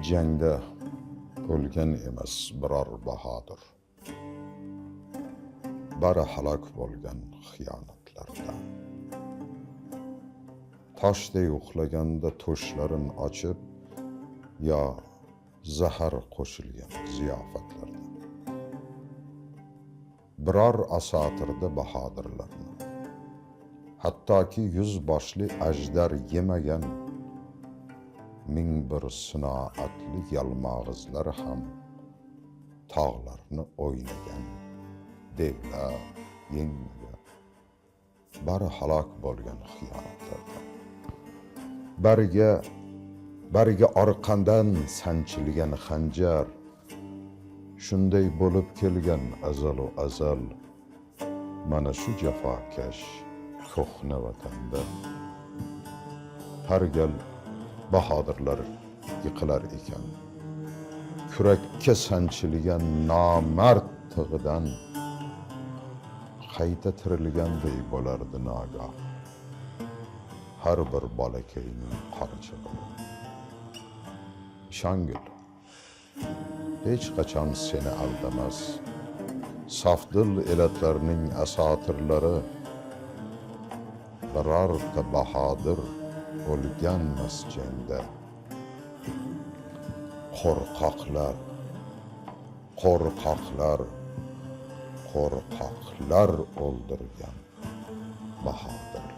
Jangda o'lgan emas biror bahodir, bari halok bo'lgan xiyonatlardan. Toshday uxlaganda to'shlarin ochib, yo zahar qo'shilgan ziyofatlardan. Biror asotirda bahodirlarni, hattoki yuz boshli ajdar yemagan ming bir sinoatli yalmog'izlar ham tog'larni o'ynagan devlar yengmagan, bari halok bo'lgan xiyonatlardan. Bariga orqandan sanchilgan xanjar shunday bo'lib kelgan azalu azal mana shu jafokash ko'hna vatanda. Har gal bahodirlar yiqilar ekan kurakka sanchilgan nomard tig'idan, qayta tirilganday bo'lardi nogoh har bir bolakayning qorchig'i. Ishongil, hech qachon seni aldamas sofdil elatlarning asotirlari. Birorta bahodir o'lganmas jangda, qo'rqoqlar, qo'rqoqlar, qo'rqoqlar o'ldirgan bahodirlarni.